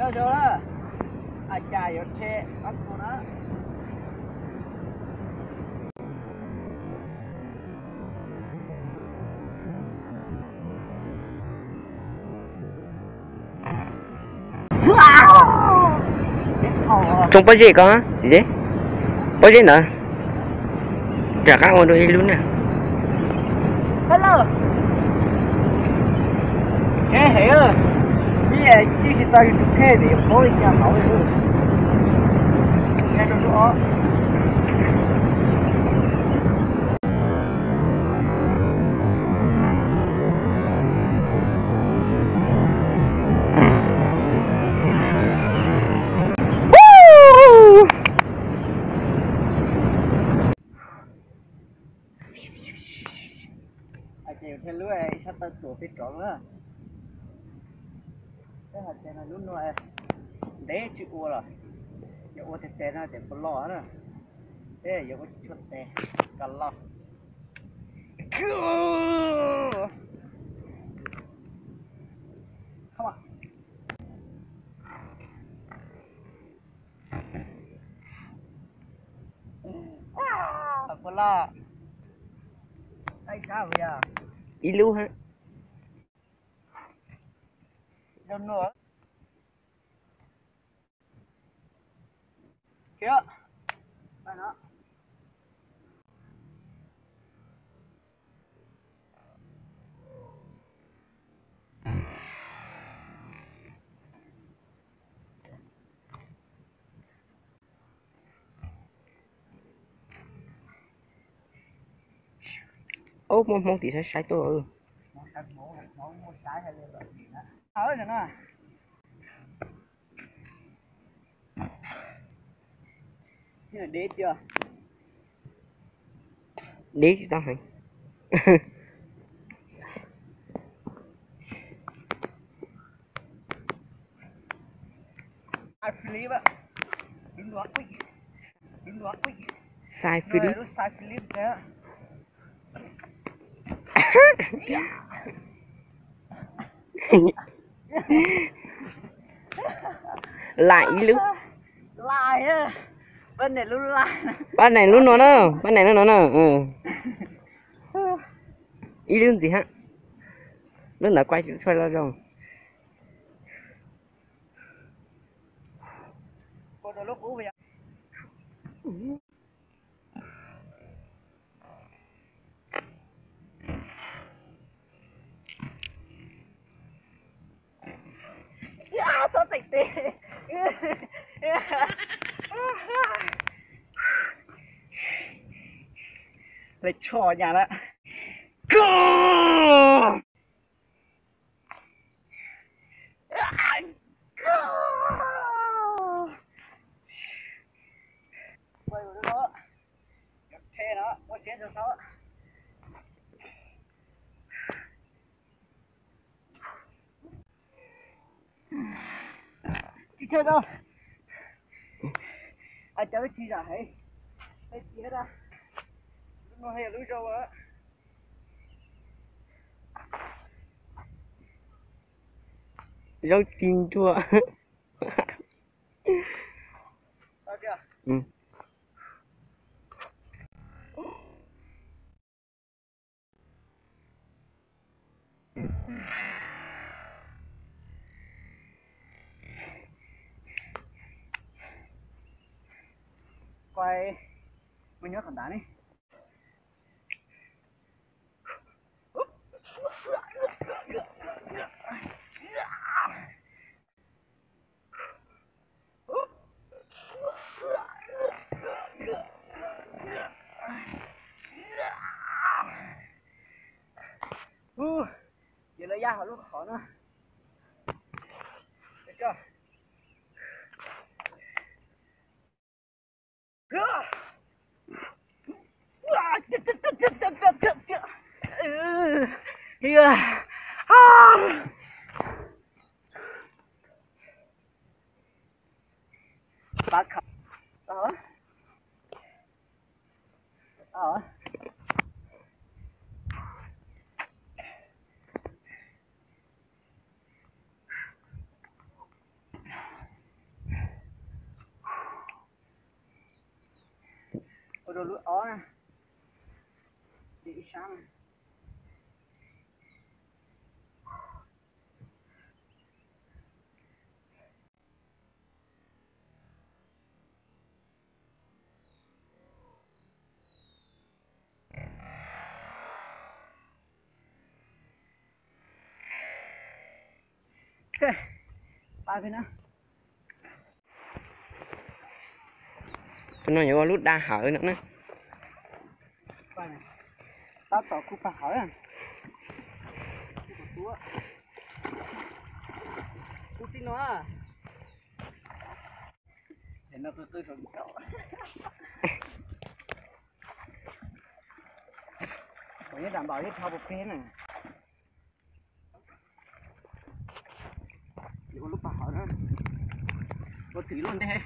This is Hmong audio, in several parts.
Zoo na, a cas yuav rhe ob tug na. Tsoo pob zeb ko, pob zeb ntawd, rov qab ua dua ib lub na. Ces yus thiaj lub ib sab taw tuam peb rov na. Peb hais tias lub no ntev tsis ua los, yog ua tes tes no ces puas loj na. Peb yuav ua tsis tshua tes kom loj. Puas loj? Ib lub. Ub, muaj hmoob tim saib saib tuaj. Deb tsis tau heev. Xais Philip. Lam ib lub. Pab nees lub no na, pab nees lub no na. Ib lub ntxiv hab. Lub ntawd kuaj tsis tshua zoo. Lawv tsho nyas lawm. Tsis chaw tau. Cov tsis zam heev. Lub no yog lub zoo. Zaub ci ntsuag. Quay, mus nyob qhov ntawd ne. Ces lawv ya hauv lub qhov no. Rau lub ob na, ib sab na. Tus no yuav ua lub daj hawv no na. Tab tom kuj pag hawv. Kuv txij no. Kuv nyob dam npaum ib thaj puas peb na. Ua lub pag hawv na. Ua twm luaj ntej.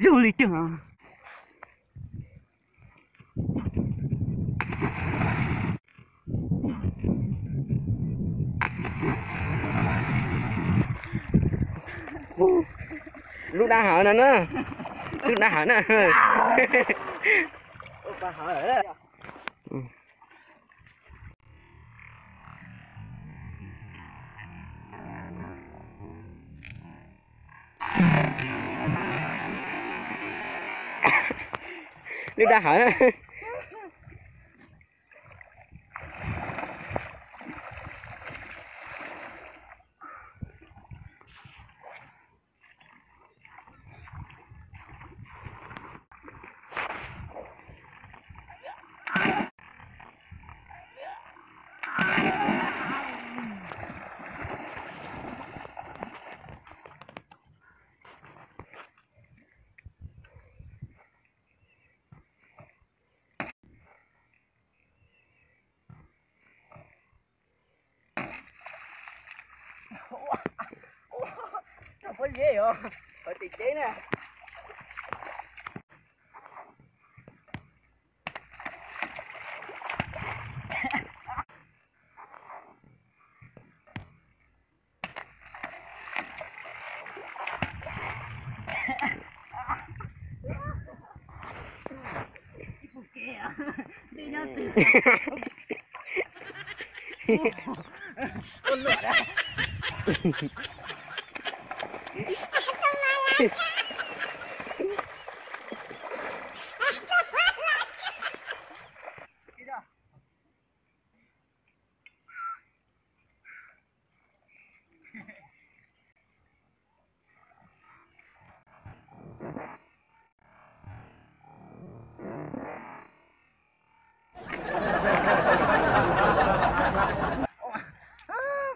Zoo li tiag. Lub daj hawv no na. Lub daj hawv na. Lub daj hawv na. Ua, ua, ua, puab liab yog, qhov tseem ceeb na.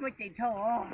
Muaj ceem dhau.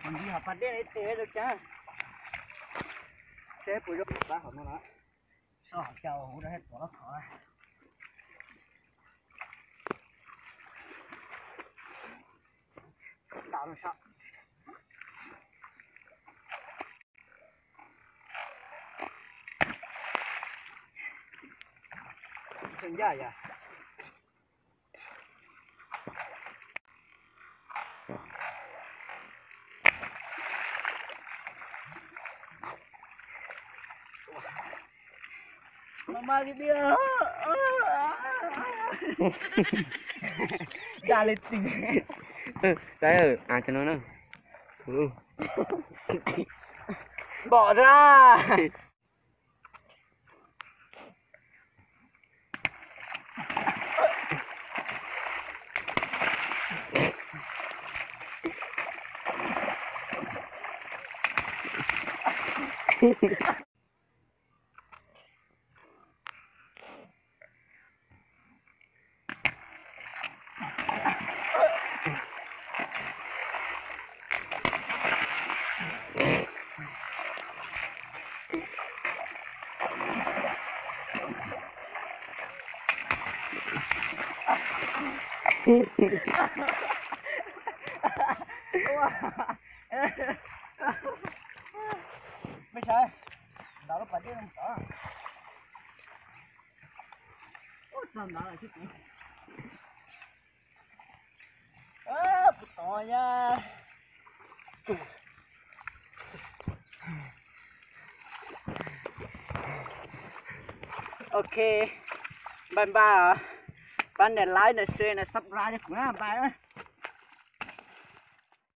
Ntxim ho pas dej ib teg rau cas. Seb puas zoo pab hauv no na. Soj hauv cau hauv rau hais tuav lab thov. Tau rau soj. Ncaj yom. Mas mas li tiag. Daj li txim. Saib, a, cov no na. Bom ra. Peb sawv ntawm lub pas dej no tod. Ub, txog ntawd lawm xwb. Puas tod ya. Ok, bye bye os. Pab nias like, nias share, nias subscribe rau kuv na, bye.